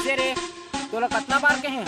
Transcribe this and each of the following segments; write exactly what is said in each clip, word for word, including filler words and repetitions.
कइसे रे, तोला कतना बार कहे हंव?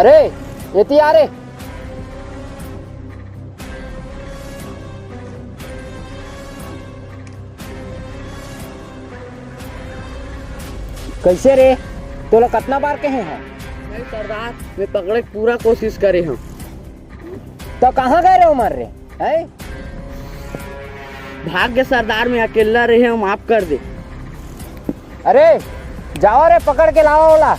अरे, एती आ रे। कइसे रे? तोला कतना बार कहे हंव? नहीं सरदार, मैं पकड़े के पूरा कोशिश करे हंव। त कहां गए रे ओमन रे? हैं? भाग गे सरदार, मैं अकेल्ला रहे हंव, माफ कर दे। अरे, जावा रे, पकड़ के लावा ओला।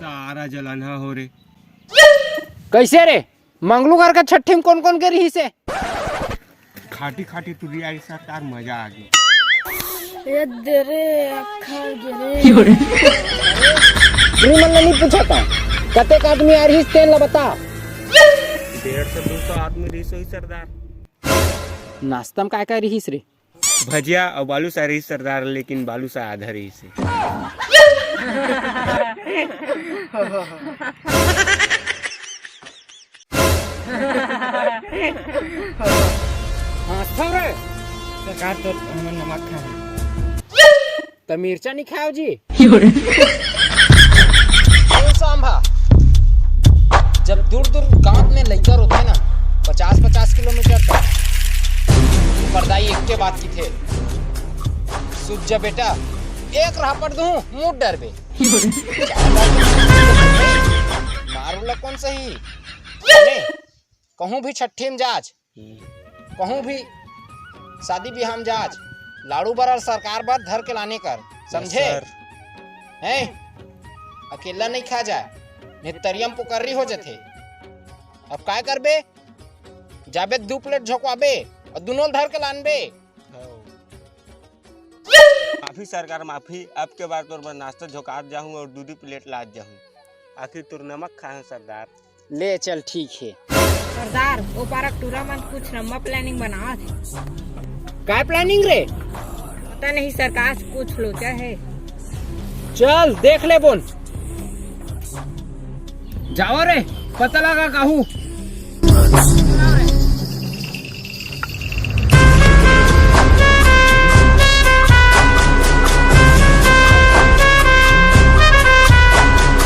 सारा जलनहा हो रे। कइसे रे? मंगलू घर के छट्ठी में कोन कोन के रिहिस हे? खाटी खाटी टुरी आई सरदार, मजा आ गे। ए दे रे, अक्खा गे रे। टुरी मन ला नइ पूछत हंव, कतेक आदमी आय रिहिस तेन ला बता। डेढ़ सौ दू सौ आदमी रिहिस होही सरदार। नाश्ता में काय काय रिहिस रे? भजिया अउ बालूसा रिहिस सरदार, लेकिन बालूसा आधा रिहिस हे। हाँ, सब रे। सरकार तो हमन नमक खाए। त मिर्चा नइ खाव जी। क्यों रे? क्यों सांभा? जब दूर दूर गांव अपने लइका रोथे ना, पचास पचास किलोमीटर तक, पर दाई एक के बात किथे, "सुत जा बेटा, एक रापट दूं, मुड़ डरबे।" मारू ला कौन सही? कहूं भी छट्ठी में जाज, कहूं भी शादी बिहाव में जाज, लाड़ू बर अउ सरकार बर धर के लाने कर, समझे? हैं? अकेला नहीं खा जा, नहीं तरियम पुकर्री हो जथे। अब काय करबे? जाबे दू प्लेट झोंकवाबे अउ दुनों ल धर के लानबे। माफी सरकार, माफी। अब के बार तोर बर नाश्ता झोंकात जाहूं अउ दू दू प्लेट लात जाहूं। आखिर तोर नमक खाए हो सरदार। ले चल, ठीक हे। सरदार, ओ पारक टूरा मन कुछ लंबा planning बनावत हे। काय planning रे? पता नहीं, सरकार कुछ लोचा हे। चल देख ले बोन। जावा रे, पता लगा काहू।